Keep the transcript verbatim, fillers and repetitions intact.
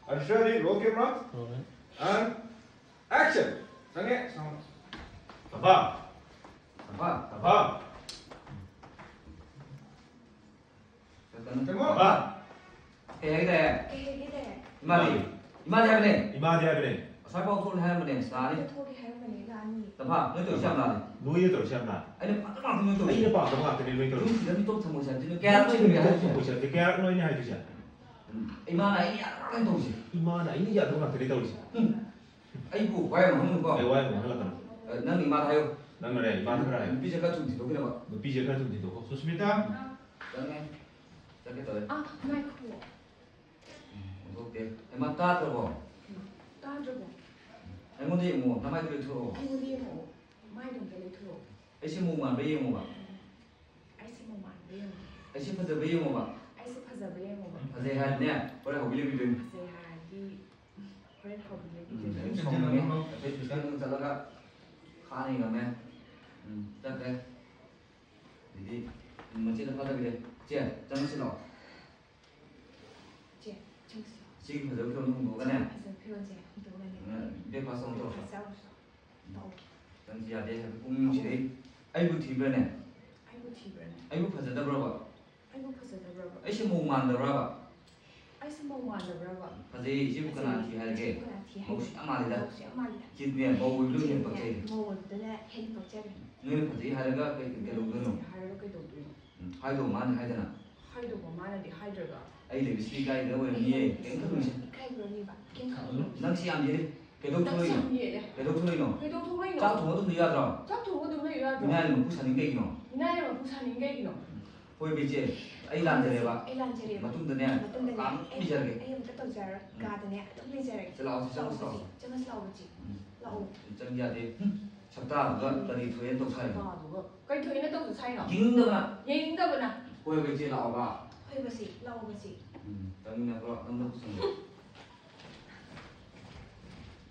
Are you ready? Roll camera. Rolling. And action. ꯆꯪꯉꯦ꯫ Sound. ꯇꯝꯐꯥ꯫ ꯇꯝꯐꯥ꯫ ꯇꯝꯐꯥ꯫ ꯀꯩꯅꯣ? ꯇꯝꯐꯥ꯫ ꯀꯩ ꯍꯥꯏꯒꯦ ꯇꯥꯏ? ꯀꯩ ꯍꯥꯏꯒꯦ ꯇꯥꯏ? ꯏꯃꯥꯗꯤ? ꯏꯃꯥꯗꯤ ꯍꯥꯏꯕꯅꯦ꯫ ꯏꯃꯥꯗꯤ ꯍꯥꯏꯕꯅꯦ꯫ ꯉꯁꯥꯏ ꯄꯥꯎ ꯊꯣꯛꯅꯤ ꯍꯥꯏꯔꯝꯕꯅꯦ, ꯁꯅꯥꯅꯤ꯫ ꯊꯣꯛꯀꯦ ꯍꯥꯏꯔꯝꯕꯅꯦ, ꯂꯥꯛꯑꯅꯤ꯫ ꯇꯝꯐꯥ, ꯅꯣꯏ ꯇꯧꯔꯤꯁꯦ ꯌꯥꯝ ꯂꯥꯜꯂꯦ꯫ ꯅꯣꯏꯅ ꯇꯧꯔꯤꯁꯦ ꯌꯥꯝ ꯂꯥꯜꯂꯦ꯫ ꯑꯩꯅ ꯄꯥꯝꯗꯕ ꯉꯥꯛꯇꯅꯦ ꯅꯣꯏ ꯇꯧꯔꯤꯁꯦ꯫ ꯑꯩꯅ ꯄꯥꯝꯗꯕ ꯉꯥꯛꯇꯅꯦ ꯅꯣꯏ ꯇꯧꯔꯤꯁꯦ꯫ ꯌꯨꯝꯁꯤꯗ ꯃꯤꯇꯣꯞ ꯊꯝꯃꯣꯏꯁꯦ ꯍꯥꯏꯕꯗꯤ ꯅꯣꯏ ꯀꯌꯥꯔꯛ ꯅꯣꯏꯅ ꯍꯥꯏꯔꯤꯁꯦ? ꯊꯝꯃꯣꯏꯁꯦ ꯍꯥꯏꯕꯗꯤ ꯀꯌꯥꯔꯛ ꯅꯣꯏꯅ ꯍꯥꯏꯗꯣꯏꯁꯦ? ꯎꯝ, ꯏꯃꯥꯅ ꯑꯩꯅ ꯌꯥꯗꯕ ꯉꯥꯛꯇꯅꯦ ꯇꯧꯔꯤꯁꯦ꯫ ꯏꯃꯥꯅ ꯑꯩꯅ ꯌꯥꯗꯕ ꯉꯥꯛꯇꯅꯦ ꯇꯧꯔꯤꯁꯦ꯫ ꯎꯝ, ꯑꯩꯕꯨ ꯋꯥ ꯌꯥꯝ ꯉꯥꯡꯍꯟꯒꯅꯨꯀꯣ꯫ ꯑꯩ ꯋꯥ ꯌꯥꯝ ꯉꯥꯡꯍꯜꯂꯛꯀꯅꯨ꯫ ꯑ, ꯅꯪꯅ ꯏꯃꯥꯗ ꯍꯥꯏꯌꯨ꯫ ꯅꯪꯅꯅꯦ ꯏꯃꯥꯗ ꯈꯔ ꯍꯥꯏꯌꯨ꯫ ꯅꯨꯄꯤꯁꯦ ꯈꯔ ꯊꯨꯅ ꯊꯤꯗꯣꯛꯈꯤꯅꯕ꯫ ꯅꯨꯄꯤꯁꯦ ꯈꯔ ꯊꯨꯅ ꯊꯤꯗꯣꯛꯈꯣ꯫ ꯁꯨꯁꯃꯤꯇꯥ꯫ ꯆꯪꯉꯦ꯫ ꯆꯠꯀꯦ ꯇꯧꯔꯦ꯫ ꯑꯥ, ꯉꯥꯏꯈꯣ꯫ ꯎꯝ, ꯑꯣꯟꯊꯣꯛꯇꯦ꯫ ꯍꯩꯃꯥ, ꯇꯥꯗ꯭ꯔꯕꯣ? ꯍꯩꯃꯥ, ꯇꯥꯗ꯭ꯔꯕꯣ? ꯑꯩꯉꯣꯟꯗ ꯌꯦꯡꯉꯣ, ꯅꯃꯥꯏꯗꯣ ꯂꯩꯊꯣꯔꯛꯑꯣ꯫ ꯑꯩꯉꯣꯟꯗ ꯌꯦꯡꯉꯣ, ꯃꯥꯏꯗꯣ ꯑꯝꯇ ꯂꯩꯊꯣꯔꯛꯑꯣ꯫ ꯑꯩꯁꯦ ꯃꯑꯣꯡ ꯃꯥꯟꯕ꯭ꯔꯥ ꯌꯦꯡꯉꯣꯕ꯫ ꯑꯩꯁꯦ ꯃꯑꯣꯡ ꯃꯥꯟꯕ꯭ꯔꯥ ꯌꯦꯡꯉꯣ꯫ ꯑꯩꯁꯦ ꯐꯖꯕ꯭ꯔꯥ ꯌꯦꯡꯉꯣꯕ꯫ ꯑꯩꯁꯦ ꯐꯖꯕ꯭ꯔꯥ ꯌꯦꯡꯉꯣꯕ꯫ ꯐꯖꯩ ꯍꯥꯏꯔꯗꯤꯅꯦ, ꯍꯣꯔꯦꯟ ꯍꯧꯕꯤ ꯂꯩꯕꯤꯗꯣꯏꯅꯤ꯫ ꯐꯖꯩ ꯍꯥꯏꯔꯗꯤ ꯍꯣꯔꯦꯟ ꯍꯧꯕꯤ ꯎꯝ, ꯂꯩꯕꯤꯗꯣꯏꯅꯤ꯫ ꯑꯗꯨꯝ ꯁꯥꯎꯅꯤꯡꯉꯦ꯫ ꯑꯩꯈꯣꯏ ꯁꯤꯁꯇꯔ ꯑꯗꯨꯝ ꯆꯠꯂꯒ ꯈꯥꯅ ꯌꯦꯡꯉꯝꯃꯦ꯫ ꯎꯝ, ꯆꯠꯈ꯭ꯔꯦ꯫ ꯑꯗꯩꯗꯤ ꯃꯆꯦꯅ ꯐꯥꯗꯕꯤꯗ, "ꯆꯦ, ꯆꯪꯉꯁꯤ ꯂꯥꯛꯑꯣ꯫ ꯆꯦ, ꯆꯪꯁꯤ ꯂꯥꯛꯑꯣ꯫ ꯁꯤꯒꯤ ꯐꯖꯕ ꯐꯤꯔꯣꯜꯗꯣ ꯍꯣꯡꯗꯣꯛꯑꯒꯅꯦ, ꯁꯤꯒꯤ ꯐꯖꯕ ꯐꯤꯔꯣꯜꯁꯦ ꯍꯣꯡꯗꯣꯛꯑꯒꯅꯦ, ꯎꯝ, breakfast ꯑꯃ ꯇꯧꯔꯁꯤ꯫ Breakfast ꯆꯥꯔꯨꯁꯤ ꯂꯥꯛꯑꯣ꯫ ꯎꯝ꯫ ꯂꯥꯛꯑꯣ꯫ ꯆꯪꯁꯤ ꯌꯥꯗꯦ ꯍꯥꯏꯕ ꯄꯨꯡꯁꯤꯗꯤ꯫ ꯑꯩꯕꯨ ꯊꯤꯕ꯭ꯔꯥꯅꯦ? ꯑꯩꯕꯨ ꯊꯤꯕ꯭ꯔꯥꯅꯦ? ꯑꯩꯕꯨ ꯐꯖꯗꯕ꯭ꯔꯕ? ꯑꯩꯕꯨ ꯐꯖꯗꯕ꯭ꯔꯕ? ꯑꯩꯁꯦ ꯃꯧ ꯃꯥꯟꯗꯕ꯭ꯔꯕ?" ꯑꯩꯁꯦ ꯃꯧ ꯃꯥꯟꯗꯕ꯭ꯔꯕ? ꯐꯖꯩ, ꯏꯆꯦꯕꯨ ꯀꯅꯥ ꯐꯖꯩ, ꯊꯤ ꯍꯥꯏꯔꯒꯦ? ꯏꯆꯦꯕꯨ ꯀꯅꯥ ꯊꯤ ꯍꯥꯏꯔꯒꯦ? ꯃꯧꯁꯨ ꯌꯥꯝ ꯃꯥꯜꯂꯤꯗ꯫ ꯃꯧꯁꯨ ꯌꯥꯝ ꯃꯥꯜꯂꯤꯗ꯫ ꯏꯆꯦꯗꯤꯅꯦ, ꯃꯧ ꯑꯣꯏꯕꯗꯨꯅ ꯍꯦꯟꯅ ꯏꯆꯦꯗꯤꯅꯦ, ꯄꯛꯆꯩ꯫ ꯃꯧ ꯑꯣꯏꯕꯗꯨꯅ ꯍꯦꯟꯅ ꯄꯛꯆꯔꯦ꯫ ꯅꯣꯏꯅ ꯐꯖꯩ ꯍꯥꯏꯔꯒ ꯀꯩ, ꯀꯩ, ꯀꯩꯗꯧꯗꯣꯏꯅꯣ? ꯍꯥꯏꯔꯒ ꯀꯩꯗꯧꯗꯣꯏꯅꯣ? ꯎꯝ, ꯍꯥꯏꯗꯧ ꯃꯥꯅ ꯍꯥꯏꯗꯅ꯫ ꯍꯥꯏꯗꯧꯕ ꯃꯥꯅꯗꯤ ꯍꯥꯏꯗ꯭ꯔꯒ꯫ ꯑꯩ ꯂꯩꯕꯁꯤꯗꯤ ꯏꯀꯥꯏꯗꯅ ꯑꯣꯏꯔꯝꯅꯤꯌꯦ, ꯑꯩ ꯀꯩꯝ ꯈꯜꯂꯨꯅꯨꯁꯦ꯫ ꯏꯀꯥꯏꯕ꯭ꯔꯅꯦꯕ? ꯀꯩꯝ ꯈꯜꯂꯨꯅꯨ꯫ ꯅꯪꯁꯤ ꯌꯥꯝ ꯌꯦꯠꯂꯦ꯫ ꯀꯩꯗꯧ ꯅꯪꯁꯤ ꯊꯣꯛꯂꯛꯏꯅꯣ? ꯌꯥꯝ ꯌꯦꯠꯂꯦ꯫ ꯀꯩꯗꯧ ꯊꯣꯛꯂꯛꯏꯅꯣ? ꯀꯩꯗꯧ ꯊꯣꯛꯂꯛꯏꯅꯣ? ꯆꯥꯛ ꯊꯣꯡꯉ ꯑꯗꯨꯝ ꯂꯩꯌꯨ ꯌꯥꯗ꯭ꯔꯣ? ꯆꯥꯛ ꯊꯣꯡꯉ ꯑꯗꯨꯝ ꯂꯩꯌꯨ ꯌꯥꯗ꯭ꯔꯣ? ꯃꯤꯅꯥꯏꯅ ꯃꯄꯨ ꯁꯥꯅꯤꯡ ꯀꯩꯒꯤꯅꯣ? ꯃꯤꯅꯥꯏꯅ ꯃꯄꯨ ꯁꯥꯅꯤꯡ ꯀꯩꯒꯤꯅꯣ? ꯍꯣꯏ, ꯕꯦꯆꯦ, ꯑꯩ ꯂꯥꯟꯖꯔꯦꯕ꯫ ꯑꯩ ꯂꯥꯟꯖꯔꯦꯕ꯫ ꯃꯇꯨꯡꯗꯅꯦ, ꯃꯇꯨꯡꯗꯅꯦ, ꯀꯅꯥꯝ ꯑꯩ, ꯄꯤꯖꯔꯒꯦ꯫ ꯑꯩ ꯑꯃꯨꯛꯇ ꯇꯧꯖꯔꯔꯣꯏ꯫ ꯎꯝ꯫ ꯀꯥꯗꯅꯦ ꯑꯗꯨꯝ ꯂꯩꯖꯔꯒꯦ꯫ ꯁꯤ ꯂꯥꯛꯑꯣ, ꯁꯤ ꯆꯪꯉꯁꯤ ꯂꯥꯛꯑꯣ꯫ ꯂꯥꯛꯑꯣ, ꯕꯦꯆꯦ, ꯆꯪꯉꯁꯤ ꯂꯥꯛꯑꯣ, ꯕꯦꯆꯦ꯫ ꯎꯝ꯫ ꯂꯥꯛꯑꯣ꯫ ꯆꯪ ꯌꯥꯗꯦ꯫ ꯍꯨꯝ, ꯁꯛꯇꯥꯗꯨꯒ ꯀꯔꯤ ꯊꯣꯛꯑꯦꯅ ꯇꯧ ꯁꯥꯏꯅꯣ? ꯁꯛꯇꯥꯗꯨꯒ꯫ ꯀꯩ ꯊꯣꯛꯑꯦꯅ ꯇꯧꯁꯦ ꯁꯥꯏꯅꯣ? ꯌꯦꯡꯅꯤꯡꯗꯕꯅ꯫ ꯌꯦꯡꯅꯤꯡꯗꯕꯅ꯫ ꯍꯣꯏ, ꯕꯦꯆꯦ, ꯂꯥꯛꯑꯣꯕ꯫ ꯍꯣꯏ, ꯕꯦꯆꯦ, ꯂꯥꯛꯑꯣ, ꯕꯦꯆꯦ꯫ ꯎꯝ, ꯆꯪꯃꯤꯟꯅꯈ꯭ꯔꯣ, ꯅꯪꯗꯣ ꯄꯨꯁꯟꯈ꯭ꯔꯣ꯫